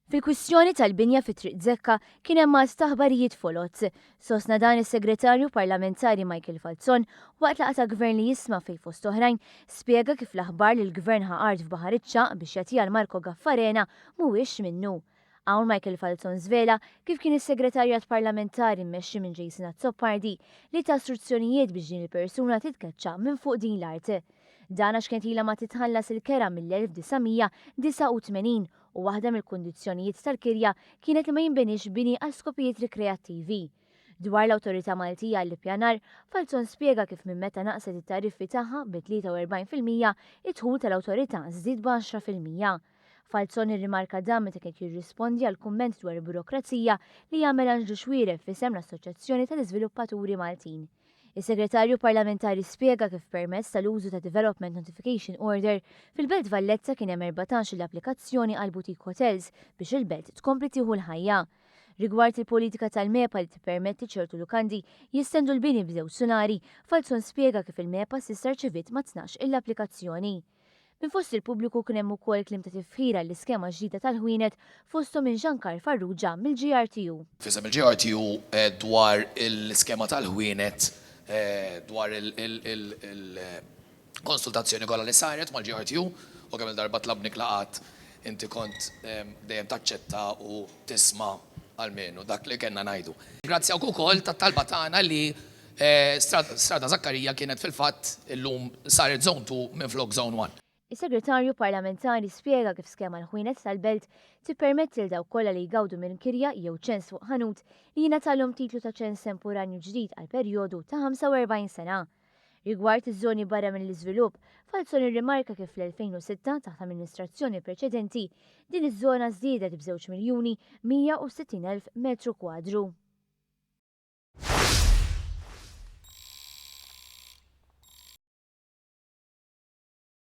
Fil-kwistjoni tal-binja fi Triq Zekka kien hemm għadd ta' aħbarijiet foloz. Sostna dan is-Segretarju Parlamentari Michael Falzon waqt laqgħa ta' Gvern li Jisma' fejn fost oħrajn spjega kif l-aħbar li l-Gvern ħa art f'Baħar iċ-Ċagħaq biex jagħtiha 'l Marco Gaffarena mhuwiex minnu. Hawn Michael Falzon żvela kif kien is-Segretarjat Parlamentari mmexxi minn Jason Azzopardi li ta struzzjonijiet biex din il-persuna titkeċċa minn fuq din l-art. Dan għax kienet ilha ma titħallas il-kera mill-1989 u waħda mill-kundizzjonijiet tal-kirja kienet li ma jinbeniex bini għal skopijiet rikreattivi. Dwar l-Awtorità Maltija għall-Ippjanar, Falzon spjega kif minn meta naqset it-tariffi tagħha bi 43%, id-dħul tal-Awtorità żdied b'10%. Falzon irrimarka dan meta kien qed jirrispondi għal kumment dwar il-burokrazija li għamel Anġlu Xuereb f'isem l-Assoċjazzjoni tal-Iżviluppaturi Maltin. Is-Segretarju Parlamentari spjega kif permezz tal-użu ta' Development Notification Order, fil-Belt Valletta kien hemm 14-il applikazzjoni għal boutique hotels biex il-belt tkompli tieħu l-ħajja. Rigward il-politika tal-MEPA li tippermetti ċertu lukandi jestendu l-bini b'żewġ sulari, Falzon spjega kif il-MEPA s'issa rċeviet mat-tnax-il applikazzjoni. Minn fost il-pubbliku kien hemm ukoll kliem ta' tifħir għall-iskema ġdida tal-ħwienet fosthom minn Jean Carl Farrugia mill-GRTU. F'isem il-GRTU dwar l-iskema tal-ħwienet dwar il-konsultazzjoni kollha li saret mal-GRTU u kemm-il darba tlabnik laqgħat inti kont dejjem taċċetta u tisma' almenu dak li kellna ngħidu. Ngrazzjawk ukoll tat-talba tagħna li Strada Zakkarija kienet fil-fatt illum saret Zone 2 minflok Zone 1. Is-Segretarju Parlamentari spjega kif skema l-ħwienet tal-Belt tippermetti lil dawk kollha li jgawdu minn kirja jew ċens fuq ħanut li jingħatalhom titlu ta' ċens temporanju ġdid għal perjodu ta' 45 sena. Rigward iż-żoni barra mill-iżvilupp, Falzon irrimarka kif fl-2006, taħt amministrazzjoni preċedenti, din iż-żona żdiedet b'żewġ miljuni 160 elf metru kwadru.